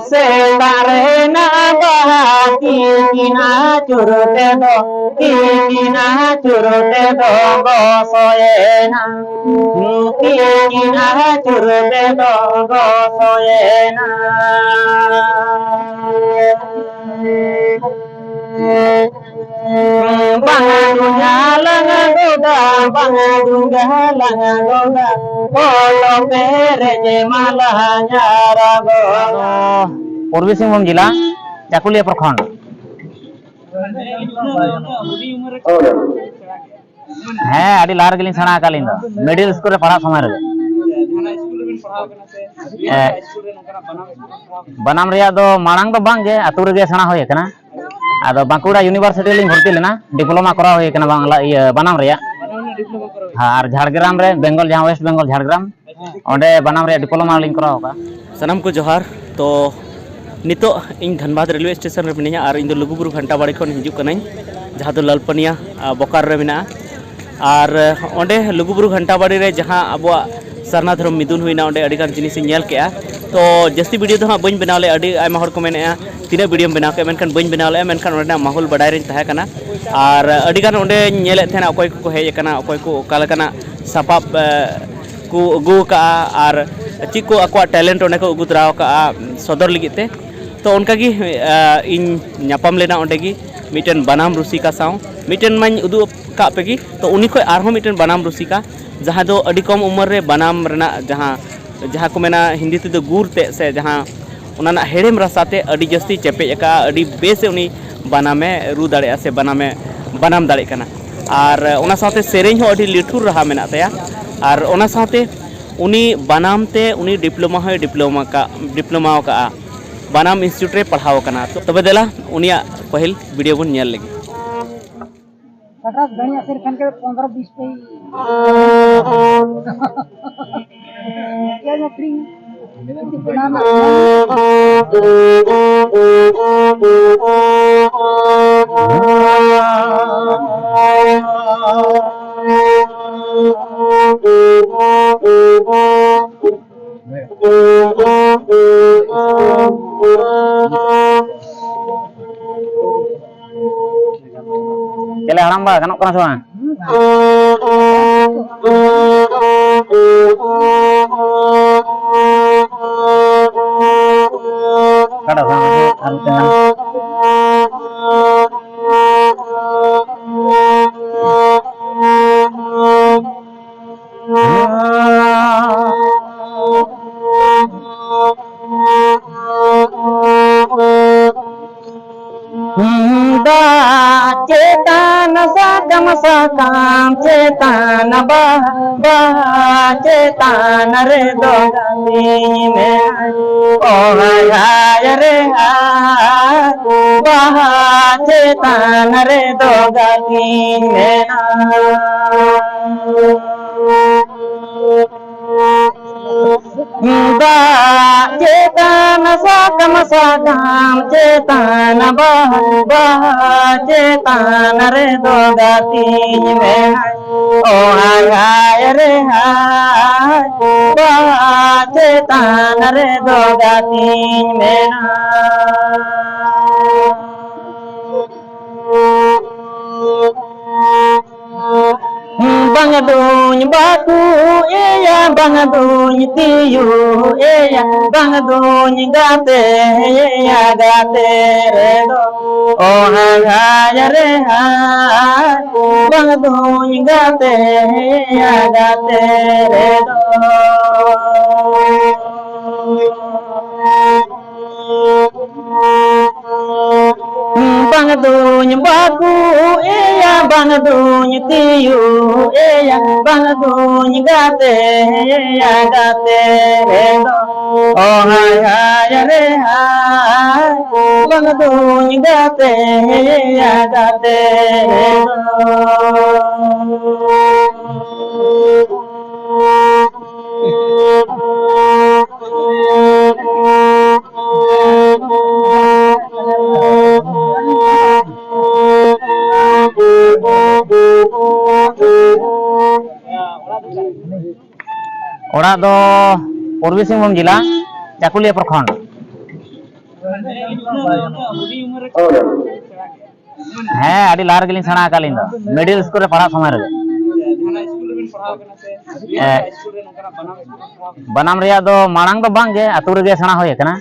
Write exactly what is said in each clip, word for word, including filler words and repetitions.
ᱥᱮᱛᱟᱜ ᱨᱮᱱᱟᱜ ᱵᱟᱦᱟ ᱛᱤᱠᱤᱱ ᱟᱹᱪᱩᱨ ᱛᱮᱫᱚ, ᱛᱤᱠᱤᱱ ᱟᱹᱪᱩᱨ ᱛᱮᱫᱚ ᱜᱚᱥᱚᱭᱮᱱᱟ᱾ ᱛᱤᱠᱤᱱ ᱟᱹᱪᱩᱨ ᱛᱮᱫᱚ ᱜᱚᱥᱚᱭᱮᱱᱟ᱾ ᱵᱟᱝ ᱰᱩᱸᱜᱟ ᱞᱟᱝ ᱜᱚᱫᱟ, ᱵᱟᱝ ᱰᱩᱸᱜᱟ ᱞᱟᱝ ᱜᱚᱫᱟ, ᱯᱚᱴᱚᱢ ᱯᱮᱨᱮᱡ ᱢᱟᱞᱟ ᱧᱟᱨᱟ ᱜᱚᱫᱟ᱾ ᱯᱩᱨᱵᱤ ᱥᱤᱝᱵᱷᱩᱢ ᱡᱮᱞᱟ, ᱪᱟᱠᱩᱞᱤᱭᱟᱹ ᱯᱨᱚᱠᱷᱚᱸᱰ᱾ ᱦᱮᱸ, ᱟᱹᱰᱤ ᱞᱟᱦᱟ ᱨᱮᱜᱮᱞᱤᱧ ᱥᱮᱬᱟ ᱟᱠᱟᱫ ᱟᱹᱞᱤᱧ ᱫᱚ, ᱢᱤᱰᱤᱞ ᱥᱠᱩᱞ ᱨᱮ ᱯᱟᱲᱦᱟᱜ ᱥᱚᱢᱚᱭ ᱨᱮᱜᱮ᱾ ᱮ, ᱵᱟᱱᱟᱢ ᱨᱮᱭᱟᱜ ᱫᱚ ᱢᱟᱲᱟᱝ ᱫᱚ ᱵᱟᱝ ᱜᱮ, ᱟᱹᱛᱩ ᱨᱮᱜᱮ ᱥᱮᱬᱟ ᱦᱩᱭ ᱟᱠᱟᱱᱟ᱾ ᱟᱫᱚ ᱵᱟᱸᱠᱩᱲᱟ ᱤᱭᱩᱱᱤᱵᱷᱟᱨᱥᱤᱴᱤ ᱞᱤᱧ ᱵᱷᱚᱨᱛᱤ ᱞᱮᱱᱟ, ᱰᱤᱯᱞᱳᱢᱟ ᱠᱚᱨᱟᱣ ᱦᱩᱭ ᱟᱠᱟᱱᱟ ᱵᱟᱝᱞᱟ, ᱤᱭᱟᱹ, ᱵᱟᱱᱟᱢ ᱨᱮᱭᱟᱜ᱾ ᱦᱮᱸ, ᱟᱨ ᱡᱷᱟᱲᱜᱨᱟᱢ ᱨᱮ, ᱵᱮᱝᱜᱚᱞ, ᱡᱟᱦᱟᱸ ᱳᱭᱮᱥᱴ ᱵᱮᱝᱜᱚᱞ, ᱡᱷᱟᱲᱜᱨᱟᱢ, ᱚᱸᱰᱮ ᱵᱟᱱᱟᱢ ᱨᱮᱭᱟᱜ ᱰᱤᱯᱞᱳᱢᱟ ᱞᱤᱧ ᱠᱚᱨᱟᱣ ᱟᱠᱟᱫᱼᱟ᱾ ᱥᱟᱱᱟᱢ ᱠᱚ ᱡᱚᱦᱟᱨ᱾ ᱛᱚ, ᱱᱤᱛᱚᱜ ᱤᱧ ᱫᱷᱟᱱᱵᱟᱫᱽ ᱨᱮᱞᱣᱮ ᱥᱴᱮᱥᱚᱱ ᱨᱮ ᱢᱤᱱᱟᱹᱧᱟ ᱟᱨ ᱤᱧ ᱫᱚ ᱞᱩᱜᱩᱵᱩᱨᱩ ᱜᱷᱟᱱᱴᱟ ᱵᱟᱲᱮ ᱠᱷᱚᱱ ᱦᱤᱡᱩᱜ ᱠᱟᱹᱱᱟᱹᱧ, ᱡᱟᱦᱟᱸ ᱫᱚ ᱞᱟᱞᱯᱟᱹᱱᱤᱭᱟ, ᱟ, ᱵᱳᱠᱟᱨ ᱨᱮ ᱢᱮᱱᱟᱜᱼᱟ᱾ ᱟᱨ, ᱟ, ᱚᱸᱰᱮ ᱞᱩᱜᱩᱵᱩᱨᱩ ᱜᱷᱟᱱᱴᱟ ᱵᱟᱲᱮ ᱨᱮ ᱡᱟᱦᱟᱸ ᱟᱵᱚᱣᱟᱜ ᱥᱟᱨᱱᱟ ᱫᱷᱚᱨᱚᱢ ᱢᱤᱫᱩᱱ ᱦᱩᱭᱱᱟ, ᱚᱸᱰᱮ ᱟᱹᱰᱤ ᱜᱟᱱ ᱡᱤᱱᱤᱥ ᱤᱧ ᱧᱮᱞ ᱠᱮᱜᱼᱟ᱾ ᱛᱚ, ᱡᱟᱹᱥᱛᱤ ᱵᱷᱤᱰᱤᱭᱳ ᱫᱚ ᱦᱟᱸᱜ ᱵᱟᱹᱧ ᱵᱮᱱᱟᱣ ᱞᱮᱜᱼᱟ᱾ ᱟᱹᱰᱤ ᱟᱭᱢᱟ ᱦᱚᱲ ᱠᱚ ᱢᱮᱱᱮᱜᱼᱟ, "ᱛᱤᱱᱟᱹᱜ ᱵᱷᱤᱰᱤᱭᱳᱢ ᱵᱮᱱᱟᱣ ᱠᱮᱜᱼᱟ?" ᱢᱮᱱᱠᱷᱟᱱ ᱵᱟᱹᱧ ᱵᱮᱱᱟᱣ ᱞᱮᱜᱼᱟ, ᱢᱮᱱᱠᱷᱟᱱ ᱚᱸᱰᱮᱱᱟᱜ ᱢᱟᱦᱚᱞ ᱵᱟᱰᱟᱭ ᱨᱮᱧ ᱛᱟᱦᱮᱸ ᱠᱟᱱᱟ᱾ ᱟᱨ ᱟᱹᱰᱤ ᱜᱟᱱ ᱚᱸᱰᱮᱧ ᱧᱮᱞᱮᱫ ᱛᱟᱦᱮᱱᱟ, ᱚᱠᱚᱭ ᱠᱚᱠᱚ ᱦᱮᱡ ᱟᱠᱟᱱᱟ, ᱚᱠᱚᱭ ᱠᱚ ᱚᱠᱟ ᱞᱮᱠᱟᱱᱟᱜ ᱥᱟᱯᱟᱵ, ᱮ, ᱠᱚ ᱟᱹᱜᱩ ᱟᱠᱟᱜᱼᱟ ᱟᱨ ᱪᱮᱫ ᱠᱚ ᱟᱠᱚᱣᱟᱜ ᱴᱮᱞᱮᱱᱴ ᱚᱸᱰᱮ ᱠᱚ ᱟᱹᱜᱩ ᱛᱚᱨᱟ ᱟᱠᱟᱜᱼᱟ ᱥᱚᱫᱚᱨ ᱞᱟᱹᱜᱤᱫ ᱛᱮ᱾ ᱛᱚ, ᱚᱱᱠᱟᱜᱮ, ᱮ, ᱤᱧ ᱧᱟᱯᱟᱢ ᱞᱮᱱᱟ ᱚᱸᱰᱮ ᱜᱮ ᱢᱤᱫᱴᱮᱱ ᱵᱟᱱᱟᱢ ᱨᱩᱥᱤᱠᱟ ᱥᱟᱶ᱾ ᱢᱤᱫᱴᱮᱱ ᱢᱟᱧ ᱩᱫᱩᱜ ᱟᱠᱟᱫ ᱯᱮᱜᱮ, ᱛᱚ, ᱩᱱᱤ ᱠᱷᱚᱱ ᱟᱨᱦᱚᱸ ᱢᱤᱫᱴᱮᱱ ᱵᱟᱱᱟᱢ ᱨᱩᱥᱤᱠᱟ, ᱡᱟᱦᱟᱸ ᱫᱚ ᱟᱹᱰᱤ ᱠᱚᱢ ᱩᱢᱮᱨ ᱨᱮ ᱵᱟᱱᱟᱢ ᱨᱮᱱᱟᱜ ᱡᱟᱦᱟᱸ, ᱡᱟᱦᱟᱸ ᱠᱚ ᱢᱮᱱᱟ ᱦᱤᱱᱫᱤ ᱛᱮᱫᱚ ᱜᱩᱨ ᱛᱮᱫ, ᱥᱮ ᱡᱟᱦᱟᱸ ᱚᱱᱟ ᱨᱮᱱᱟᱜ ᱦᱮᱲᱮᱢ ᱨᱟᱥᱟ ᱛᱮ ᱟᱹᱰᱤ ᱡᱟᱹᱥᱛᱤ ᱪᱮᱯᱮᱡ ᱟᱠᱟᱫᱼᱟ, ᱟᱹᱰᱤ ᱵᱮᱥ ᱮ ᱩᱱᱤ ᱵᱟᱱᱟᱢᱮ ᱨᱩ ᱫᱟᱲᱮᱭᱟᱜᱼᱟ ᱥᱮ ᱵᱟᱱᱟᱢᱮ, ᱵᱟᱱᱟᱢ ᱫᱟᱲᱮᱭᱟᱜ ᱠᱟᱱᱟ᱾ ᱟᱨ ᱚᱱᱟ ᱥᱟᱶᱛᱮ ᱥᱮᱨᱮᱧ ᱦᱚᱸ ᱟᱹᱰᱤ ᱞᱤᱴᱷᱩᱨ ᱨᱟᱦᱟ ᱢᱮᱱᱟᱜ ᱛᱟᱭᱟ᱾ ᱟᱨ ᱚᱱᱟ ᱥᱟᱶᱛᱮ ᱩᱱᱤ ᱵᱟᱱᱟᱢ ᱛᱮ ᱩᱱᱤ ᱰᱤᱯᱞᱳᱢᱟ ᱦᱚᱸᱭ ᱰᱤᱯᱞᱳᱢᱟ ᱠᱟᱜ, ᱰᱤᱯᱞᱳᱢᱟ ᱟᱠᱟᱫᱼᱟ ᱵᱟᱱᱟᱢ ᱤᱱᱥᱴᱤᱴᱭᱩᱴ ᱨᱮ ᱯᱟᱲᱦᱟᱣ ᱟᱠᱟᱱᱟ᱾ ᱛᱚ, ᱛᱚᱵᱮ ᱫᱮᱞᱟ ᱩᱱᱤᱭᱟᱜ ᱯᱟᱹᱦᱤᱞ ᱵᱷᱤᱰᱤᱭᱳ ᱵᱚᱱ ᱧᱮᱞ ᱞᱮᱜᱮ᱾ पचास घड़िया सिर खन के पन्द्रह बीस पे ही। क्या मैं फ्री? ᱵᱟ ᱜᱟᱱᱚᱜ ᱠᱟᱱᱟ ᱥᱮ ᱵᱟᱝ? ᱚᱠᱟᱴᱟᱜ ᱥᱟᱶ ᱟᱨ ᱢᱤᱫᱴᱟᱝ ᱜᱟᱱ᱾ ᱫᱟᱜ ᱪᱮᱛᱟᱱ ᱥᱟᱠᱟᱢ, ᱥᱟᱠᱟᱢ ᱪᱮᱛᱟᱱ ᱵᱟᱦᱟ, ᱵᱟᱦᱟ ᱪᱮᱛᱟᱱ ᱨᱮᱫᱚ ᱜᱟᱛᱮᱧ ᱢᱮᱱᱟᱭ᱾ ᱚ ᱦᱟᱭ ᱦᱟᱭ ᱨᱮ ᱦᱟᱭ, ᱵᱟᱦᱟ ᱪᱮᱛᱟᱱ ᱨᱮᱫᱚ ᱜᱟᱛᱮᱧ ᱢᱮᱱᱟᱭ᱾ ᱫᱟᱜ ᱪᱮᱛᱟᱱ ᱥᱟᱠᱟᱢ, ᱥᱟᱠᱟᱢ ᱪᱮᱛᱟᱱ ᱵᱟᱦᱟ, ᱵᱟᱦᱟ ᱪᱮᱛᱟᱱ ᱨᱮᱫᱚ ᱜᱟᱛᱮᱧ ᱢᱮᱱᱟᱭ᱾ ᱚ ᱦᱟᱭ ᱦᱟᱭ ᱨᱮ ᱦᱟᱭ, ᱵᱟᱦᱟ ᱪᱮᱛᱟᱱ ᱨᱮᱫᱚ ᱜᱟᱛᱮᱧ ᱢᱮᱱᱟᱭ᱾ ᱵᱟᱝ ᱫᱩᱧ ᱵᱟᱠᱩ ᱮᱭᱟ, ᱵᱟᱝ ᱫᱩᱧ ᱛᱤᱭᱩ ᱮᱭᱟ, ᱵᱟᱝ ᱫᱩᱧ ᱜᱟᱛᱮ ᱮᱭᱟ ᱜᱟᱛᱮ ᱨᱮᱫᱚ᱾ ᱚ ᱦᱟᱭ ᱦᱟᱭ ᱨᱮ ᱦᱟᱭ, ᱵᱟᱝ ᱫᱩᱧ ᱜᱟᱛᱮ ᱮᱭᱟ ᱜᱟᱛᱮ ᱨᱮᱫᱚ᱾ ᱵᱟᱝ ᱫᱩᱧ ᱵᱟᱠᱩ ᱮᱭᱟ, ᱵᱟᱝ ᱫᱩᱧ ᱛᱤᱭᱩ ᱮᱭᱟ, ᱵᱟᱝ ᱫᱩᱧ ᱜᱟᱛᱮ ᱮᱭᱟ ᱜᱟᱛᱮ ᱨᱮᱫᱚ᱾ ᱚ ᱦᱟᱭ ᱦᱟᱭ ᱨᱮ ᱦᱟᱭ, ᱵᱟᱝ ᱫᱩᱧ ᱜᱟᱛᱮ ᱮᱭᱟ ᱜᱟᱛᱮ ᱨᱮᱫᱚ᱾ ᱚᱲᱟᱜ ᱫᱚ ᱯᱩᱨᱵᱤ ᱥᱤᱝᱵᱷᱩᱢ ᱡᱮᱞᱟ, ᱪᱟᱠᱩᱞᱤᱭᱟᱹ ᱯᱨᱚᱠᱷᱚᱸᱰ᱾ ᱦᱮᱸ, ᱟᱹᱰᱤ ᱞᱟᱦᱟ ᱨᱮᱜᱮᱞᱤᱧ ᱥᱮᱬᱟ ᱟᱠᱟᱫ ᱟᱹᱞᱤᱧ ᱫᱚ, ᱢᱤᱰᱤᱞ ᱥᱠᱩᱞ ᱨᱮ ᱯᱟᱲᱦᱟᱜ ᱥᱚᱢᱚᱭ ᱨᱮᱜᱮ᱾ ᱡᱟᱦᱟᱱᱟᱜ ᱥᱠᱩᱞ ᱨᱮᱵᱮᱱ ᱯᱟᱲᱦᱟᱣ ᱠᱟᱱᱟ ᱥᱮ? ᱮ, ᱥᱠᱩᱞ ᱨᱮ ᱱᱚᱝᱠᱟᱱᱟᱜ ᱵᱟᱱᱟᱢ ᱥᱠᱩᱞ ᱨᱮ ᱯᱟᱲᱦᱟᱣ ᱠᱟᱱᱟ? ᱵᱟᱱᱟᱢ ᱨᱮᱭᱟᱜ ᱫᱚ ᱢᱟᱲᱟᱝ ᱫᱚ ᱵᱟᱝ ᱜᱮ, ᱟᱹᱛᱩ ᱨᱮᱜᱮ ᱥᱮᱬᱟ ᱦᱩᱭ ᱟᱠᱟᱱᱟ᱾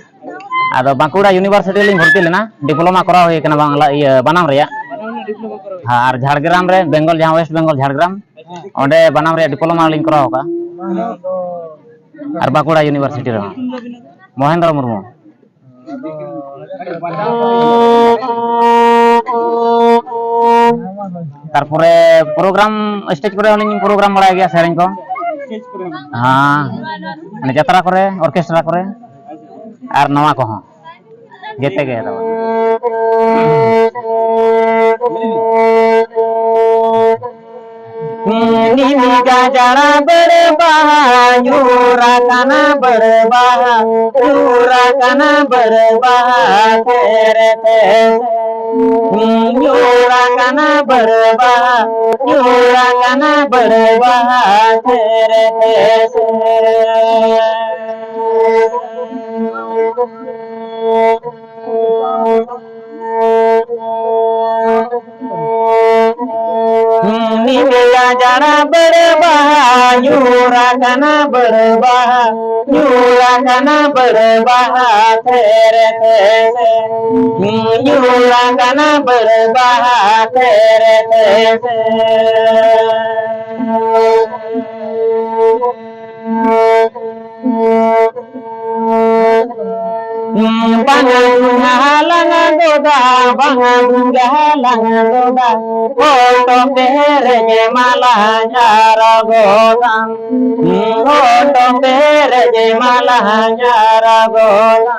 ᱟᱫᱚ ᱵᱟᱸᱠᱩᱲᱟ ᱤᱭᱩᱱᱤᱵᱷᱟᱨᱥᱤᱴᱤ ᱞᱤᱧ ᱵᱷᱚᱨᱛᱤ ᱞᱮᱱᱟ, ᱰᱤᱯᱞᱳᱢᱟ ᱠᱚᱨᱟᱣ ᱦᱩᱭ ᱟᱠᱟᱱᱟ ᱵᱟᱝᱞᱟ, ᱤᱭᱟᱹ, ᱵᱟᱱᱟᱢ ᱨᱮᱭᱟᱜ᱾ ᱵᱟᱱᱟᱢ ᱨᱮᱱᱟᱜ ᱰᱤᱯᱞᱳᱢᱟ ᱠᱚᱨᱟᱣ ᱦᱩᱭ ᱦᱮᱸ, ᱟᱨ ᱡᱷᱟᱲᱜᱨᱟᱢ ᱨᱮ, ᱵᱮᱝᱜᱚᱞ, ᱡᱟᱦᱟᱸ ᱳᱭᱮᱥᱴ ᱵᱮᱝᱜᱚᱞ ᱡᱷᱟᱲᱜᱨᱟᱢ, ᱟᱪᱪᱷᱟ᱾ ᱚᱸᱰᱮ ᱵᱟᱱᱟᱢ ᱨᱮᱭᱟᱜ ᱰᱤᱯᱞᱳᱢᱟ ᱞᱤᱧ ᱠᱚᱨᱟᱣ ᱟᱠᱟᱫᱼᱟ᱾ ᱟᱨ ᱵᱟᱸᱠᱩᱲᱟ ᱤᱭᱩᱱᱤᱵᱷᱟᱨᱥᱤᱴᱤ ᱨᱮᱦᱚᱸ᱾ ᱢᱚᱦᱮᱱᱫᱨᱚ ᱢᱩᱨᱢᱩ᱾ ᱛᱟᱨᱯᱚᱨᱮ ᱯᱨᱳᱜᱨᱟᱢ, ᱥᱴᱮᱡᱽ ᱠᱚᱨᱮ ᱦᱚᱸᱞᱤᱧ ᱯᱨᱳᱜᱨᱟᱢ ᱵᱟᱲᱟᱭ ᱜᱮᱭᱟ, ᱥᱮᱨᱮᱧ ᱠᱚ᱾ ᱦᱮᱸ, ᱢᱟᱱᱮ ᱡᱟᱛᱨᱟ ᱠᱚᱨᱮ, ᱚᱨᱠᱮᱥᱴᱨᱟ ᱠᱚᱨᱮ, ᱟᱨ ᱱᱚᱣᱟ ᱠᱚᱦᱚᱸ᱾ ᱡᱮᱛᱮ ᱜᱮ ᱛᱟᱵᱚᱱ᱾ ᱱᱤᱢ ᱜᱟᱡᱟᱲ ᱵᱟᱹᱲ ᱵᱟᱦᱟ, ᱧᱩᱨ ᱟᱠᱟᱱᱟ ᱵᱟᱹᱲ ᱵᱟᱦᱟ, ᱧᱩᱨ ᱟᱠᱟᱱᱟ ᱵᱟᱹᱲ ᱵᱟᱦᱟ, ᱛᱮᱨᱮ ᱛᱮ᱾ ᱧᱩᱨ ᱟᱠᱟᱱᱟ ᱵᱟᱹᱲ ᱵᱟᱦᱟ, ᱧᱩᱨ ᱟᱠᱟᱱᱟ ᱵᱟᱹᱲ ᱵᱟᱦᱟ, ᱛᱮᱨᱮ ᱛᱮ᱾ ᱱᱤᱢ ᱜᱟᱡᱟᱲ ᱵᱟᱹᱲ ᱵᱟᱦᱟ, ᱧᱩᱨ ᱟᱠᱟᱱᱟ ᱵᱟᱹᱲ ᱵᱟᱦᱟ, ᱧᱩᱨ ᱟᱠᱟᱱᱟ ᱵᱟᱹᱲ ᱵᱟᱦᱟ, ᱛᱷᱮᱨ ᱛᱷᱮᱨ᱾ ᱧᱩᱨ ᱟᱠᱟᱱᱟ ᱵᱟᱹᱲ ᱵᱟᱦᱟ, ᱛᱷᱮᱨ ᱛᱷᱮᱨ᱾ ᱵᱟᱝᱟ ᱫᱩᱧ ᱦᱟᱞᱟᱝ ᱜᱚᱫᱟ, ᱵᱟᱝᱟ ᱫᱩᱧ ᱦᱟᱞᱟᱝ ᱜᱚᱫᱟ, ᱦᱚᱴᱚᱜ ᱯᱮᱨᱮᱡ ᱢᱟᱞᱟ ᱡᱟᱨ ᱜᱚᱫᱟ, ᱦᱚᱴᱚᱜ ᱯᱮᱨᱮᱡ ᱢᱟᱞᱟ ᱡᱟᱨ ᱜᱚᱫᱟ᱾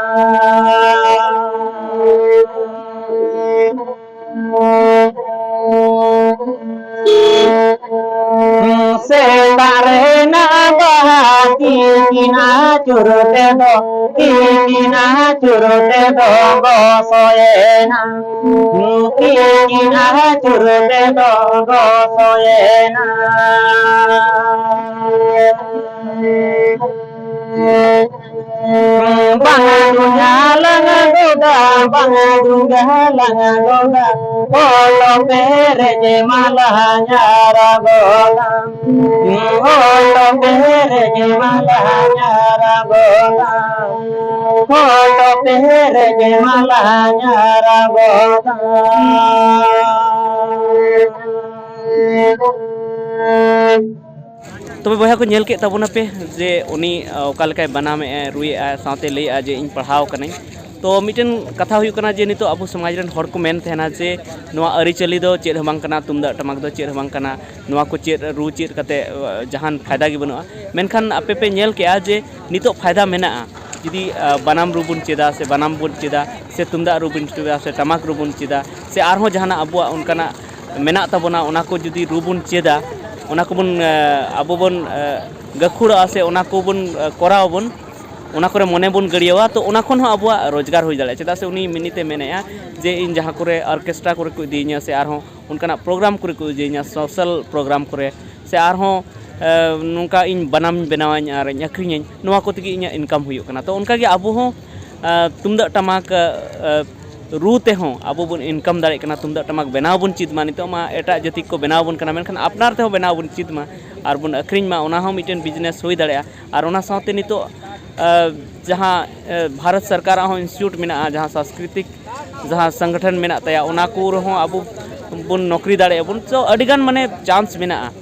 ᱥᱮᱛᱟᱜ ᱨᱮᱱᱟᱜ ᱵᱟᱦᱟ ᱛᱤᱠᱤᱱ ᱟᱹᱪᱩᱨ ᱛᱮᱫᱚ, ᱛᱤᱠᱤᱱ ᱟᱹᱪᱩᱨ ᱛᱮᱫᱚ ᱜᱚᱥᱚᱭᱮᱱᱟ, ᱛᱤᱠᱤᱱ ᱟᱹᱪᱩᱨ ᱛᱮᱫᱚ ᱜᱚᱥᱚᱭᱮᱱᱟ᱾ ᱵᱟᱝ ᱧᱟᱞᱟᱝ ᱫᱚ ᱵᱟᱝ ᱰᱩᱝᱜᱟ ᱞᱟᱝ ᱜᱚᱞᱟ, ᱚᱞ ᱯᱮᱨᱮᱡ ᱢᱟᱞᱟ ᱧᱟᱨᱟ ᱜᱚᱞᱟ, ᱚᱞ ᱯᱮᱨᱮᱡ ᱢᱟᱞᱟ ᱧᱟᱨᱟ ᱜᱚᱞᱟ, ᱚᱞ ᱯᱮᱨᱮᱡ ᱢᱟᱞᱟ ᱧᱟᱨᱟ ᱜᱚᱞᱟ᱾ ᱛᱚᱵᱮ ᱵᱚᱭᱦᱟ ᱠᱚ, ᱧᱮᱞ ᱠᱮᱫ ᱛᱟᱵᱚᱱᱟᱯᱮ ᱡᱮ ᱩᱱᱤ, ᱟ, ᱚᱠᱟ ᱞᱮᱠᱟᱭ ᱵᱟᱱᱟᱢᱮᱜᱼᱟ, ᱨᱩᱭᱮᱜᱼᱟ, ᱥᱟᱶᱛᱮ ᱞᱟᱹᱭᱮᱜᱼᱟ ᱡᱮ ᱤᱧ ᱯᱟᱲᱦᱟᱣ ᱠᱟᱹᱱᱟᱹᱧ᱾ ᱛᱚ ᱢᱤᱫᱴᱮᱱ ᱠᱟᱛᱷᱟ ᱦᱩᱭᱩᱜ ᱠᱟᱱᱟ ᱡᱮ ᱱᱤᱛᱚᱜ ᱟᱵᱚ ᱥᱚᱢᱟᱡᱽ ᱨᱮᱱ ᱦᱚᱲ ᱠᱚ ᱢᱮᱱ ᱛᱟᱦᱮᱱᱟ ᱡᱮ ᱱᱚᱣᱟ ᱟᱹᱨᱤᱪᱟᱹᱞᱤ ᱫᱚ ᱪᱮᱫ ᱦᱚᱸ ᱵᱟᱝ ᱠᱟᱱᱟ, ᱛᱩᱢᱫᱟᱜ ᱴᱟᱢᱟᱠ ᱫᱚ ᱪᱮᱫ ᱦᱚᱸ ᱵᱟᱝ ᱠᱟᱱᱟ, ᱱᱚᱣᱟ ᱠᱚ ᱪᱮᱫ ᱨᱩ ᱪᱮᱫ ᱠᱟᱛᱮ, ᱟ, ᱡᱟᱦᱟᱱ ᱯᱷᱟᱭᱫᱟ ᱜᱮ ᱵᱟᱹᱱᱩᱜᱼᱟ᱾ ᱢᱮᱱᱠᱷᱟᱱ ᱟᱯᱮ ᱯᱮ ᱧᱮᱞ ᱠᱮᱜᱼᱟ ᱡᱮ ᱱᱤᱛᱚᱜ ᱯᱷᱟᱭᱫᱟ ᱢᱮᱱᱟᱜᱼᱟ, ᱡᱩᱫᱤ, ᱟ, ᱵᱟᱱᱟᱢ ᱨᱩ ᱵᱚᱱ ᱪᱮᱫᱟ ᱥᱮ ᱵᱟᱱᱟᱢ ᱵᱚᱱ ᱪᱮᱫᱟ ᱥᱮ ᱛᱩᱢᱫᱟᱜ ᱨᱩ ᱵᱚᱱ ᱪᱮᱫᱟ ᱥᱮ ᱴᱟᱢᱟᱠ ᱨᱩ ᱵᱚᱱ ᱪᱮᱫᱟ ᱥᱮ ᱟᱨᱦᱚᱸ ᱡᱟᱦᱟᱱᱟᱜ ᱟᱵᱚᱣᱟᱜ ᱚᱱᱠᱟᱱᱟᱜ ᱢᱮᱱᱟᱜ ᱛᱟᱵᱚᱱᱟ, ᱚᱱᱟ ᱠᱚ ᱡᱩᱫᱤ ᱨᱩ ᱵᱚᱱ ᱪᱮᱫᱟ, ᱚᱱᱟ ᱠᱚᱵᱚᱱ, ᱮ, ᱟᱵᱚ ᱵᱚᱱ, ᱮ, ᱜᱟᱹᱠᱷᱩᱲᱚᱜᱼᱟ ᱥᱮ ᱚᱱᱟ ᱠᱚᱵᱚᱱ, ᱮ, ᱠᱚᱨᱟᱣ ᱟᱵᱚᱱ, ᱚᱱᱟ ᱠᱚᱨᱮ ᱢᱚᱱᱮ ᱵᱚᱱ ᱜᱟᱹᱲᱭᱟᱹᱣᱟ, ᱛᱚ ᱚᱱᱟ ᱠᱷᱚᱱ ᱦᱚᱸ ᱟᱵᱚᱣᱟᱜ ᱨᱳᱡᱽᱜᱟᱨ ᱦᱩᱭ ᱫᱟᱲᱮᱭᱟᱜᱼᱟ᱾ ᱪᱮᱫᱟᱜ ᱥᱮ ᱩᱱᱤ ᱢᱤᱱᱤᱛᱮ ᱢᱮᱱᱮᱫᱼᱟ ᱡᱮ ᱤᱧ ᱡᱟᱦᱟᱸ ᱠᱚᱨᱮ ᱚᱨᱠᱮᱥᱴᱨᱟ ᱠᱚᱨᱮ ᱠᱚ ᱤᱫᱤᱭᱤᱧᱟ ᱥᱮ ᱟᱨᱦᱚᱸ ᱚᱱᱠᱟᱱᱟᱜ ᱯᱨᱳᱜᱨᱟᱢ ᱠᱚᱨᱮ ᱠᱚ ᱤᱫᱤᱭᱤᱧᱟ, ᱥᱳᱥᱟᱞ ᱯᱨᱳᱜᱨᱟᱢ ᱠᱚᱨᱮ, ᱥᱮ ᱟᱨᱦᱚᱸ, ᱮ, ᱱᱚᱝᱠᱟ ᱤᱧ ᱵᱟᱱᱟᱢᱤᱧ ᱵᱮᱱᱟᱣᱟᱹᱧ ᱟᱨᱤᱧ ᱟᱹᱠᱷᱨᱤᱧᱟᱹᱧ, ᱱᱚᱣᱟ ᱠᱚ ᱛᱮᱜᱮ ᱤᱧᱟᱹᱜ ᱤᱱᱠᱟᱢ ᱦᱩᱭᱩᱜ ᱠᱟᱱᱟ᱾ ᱛᱚ ᱚᱱᱠᱟᱜᱮ ᱟᱵᱚ ᱦᱚᱸ, ᱮ, ᱛᱩᱢᱫᱟᱜ ᱴᱟᱢᱟᱠ, ᱮ, ᱨᱩ ᱛᱮᱦᱚᱸ ᱟᱵᱚ ᱵᱚᱱ ᱤᱱᱠᱟᱢ ᱫᱟᱲᱮᱭᱟᱜ ᱠᱟᱱᱟ᱾ ᱛᱩᱢᱫᱟᱜ ᱴᱟᱢᱟᱠ ᱵᱮᱱᱟᱣ ᱵᱚᱱ ᱪᱮᱫ ᱢᱟ᱾ ᱱᱤᱛᱚᱜ ᱢᱟ ᱮᱴᱟᱜ ᱡᱟᱹᱛᱤ ᱠᱚ ᱵᱮᱱᱟᱣ ᱵᱚᱱ ᱠᱟᱱᱟ, ᱢᱮᱱᱠᱷᱟᱱ ᱟᱯᱱᱟᱨ ᱛᱮᱦᱚᱸ ᱵᱮᱱᱟᱣ ᱵᱚᱱ ᱪᱮᱫ ᱢᱟ ᱟᱨ ᱵᱚᱱ ᱟᱹᱠᱷᱨᱤᱧ ᱢᱟ, ᱚᱱᱟ ᱦᱚᱸ ᱢᱤᱫᱴᱮᱱ ᱵᱤᱡᱽᱱᱮᱥ ᱦᱩᱭ ᱫᱟᱲᱮᱭᱟᱜᱼᱟ᱾ ᱟᱨ ᱚᱱᱟ ᱥᱟᱶᱛᱮ ᱱᱤᱛᱚᱜ, ᱮ, ᱡᱟᱦᱟᱸ, ᱮ, ᱵᱷᱟᱨᱚᱛ ᱥᱚᱨᱠᱟᱨᱟᱜ ᱦᱚᱸ ᱤᱱᱥᱴᱤᱴᱭᱩᱴ ᱢᱮᱱᱟᱜᱼᱟ, ᱡᱟᱦᱟᱸ ᱥᱟᱝᱥᱠᱨᱤᱛᱤᱠ ᱡᱟᱦᱟᱸ ᱥᱚᱝᱜᱚᱴᱷᱚᱱ ᱢᱮᱱᱟᱜ ᱛᱟᱭᱟ, ᱚᱱᱟ ᱠᱚ ᱨᱮᱦᱚᱸ ᱟᱵᱚ ᱵᱚᱱ ᱱᱚᱠᱨᱤ ᱫᱟᱲᱮᱭᱟᱜᱼᱟ ᱵᱚᱱ᱾ ᱛᱚ ᱟᱹᱰᱤᱜᱟᱱ ᱢᱟᱱᱮ ᱪᱟᱱᱥ ᱢᱮᱱᱟᱜᱼᱟ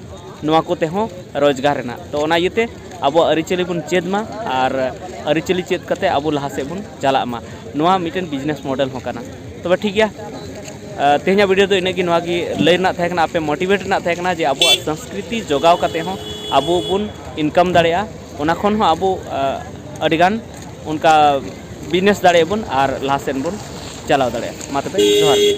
ᱱᱚᱣᱟ ᱠᱚᱛᱮ ᱦᱚᱸ ᱨᱳᱡᱽᱜᱟᱨ ᱨᱮᱱᱟᱜ᱾ ᱛᱚ ᱚᱱᱟ ᱤᱭᱟᱹᱛᱮ ᱟᱵᱚᱣᱟᱜ ᱟᱹᱨᱤᱪᱟᱹᱞᱤ ᱵᱚᱱ ᱪᱮᱫ ᱢᱟ ᱟᱨ ᱟᱹᱨᱤᱪᱟᱹᱞᱤ ᱪᱮᱫ ᱠᱟᱛᱮ ᱟᱵᱚ ᱞᱟᱦᱟ ᱥᱮᱫ ᱵᱚᱱ ᱪᱟᱞᱟᱜ ᱢᱟ᱾ ᱱᱚᱣᱟ ᱢᱤᱫᱴᱮᱱ ᱵᱤᱡᱽᱱᱮᱥ ᱢᱚᱰᱮᱞ ᱦᱚᱸ ᱠᱟᱱᱟ᱾ ᱛᱚᱵᱮ ᱴᱷᱤᱠ ᱜᱮᱭᱟ, ᱟ, ᱛᱮᱦᱮᱧᱟᱜ ᱵᱷᱤᱰᱤᱭᱳ ᱫᱚ ᱤᱱᱟᱹᱜ ᱜᱮ᱾ ᱱᱚᱣᱟ ᱜᱮ ᱞᱟᱹᱭ ᱨᱮᱱᱟᱜ ᱛᱟᱦᱮᱸ ᱠᱟᱱᱟ, ᱟᱯᱮ ᱢᱳᱴᱤᱵᱷᱮᱴ ᱨᱮᱱᱟᱜ ᱛᱟᱦᱮᱸ ᱠᱟᱱᱟ ᱡᱮ ᱟᱵᱚᱣᱟᱜ ᱥᱚᱝᱥᱠᱨᱤᱛᱤ ᱡᱚᱜᱟᱣ ᱠᱟᱛᱮ ᱦᱚᱸ ᱟᱵᱚ ᱵᱚᱱ ᱤᱱᱠᱟᱢ ᱫᱟᱲᱮᱭᱟᱜᱼᱟ, ᱚᱱᱟ ᱠᱷᱚᱱ ᱦᱚᱸ ᱟᱵᱚ, ᱟ, ᱟᱹᱰᱤᱜᱟᱱ ᱚᱱᱠᱟ ᱵᱤᱡᱽᱱᱮᱥ ᱫᱟᱲᱮᱭᱟᱜᱼᱟ ᱵᱚᱱ ᱟᱨ ᱞᱟᱦᱟ ᱥᱮᱱ ᱵᱚᱱ ᱪᱟᱞᱟᱣ ᱫᱟᱲᱮᱭᱟᱜᱼᱟ᱾ ᱢᱟ ᱛᱚᱵᱮ ᱡᱚᱦᱟᱨ ᱜᱮ᱾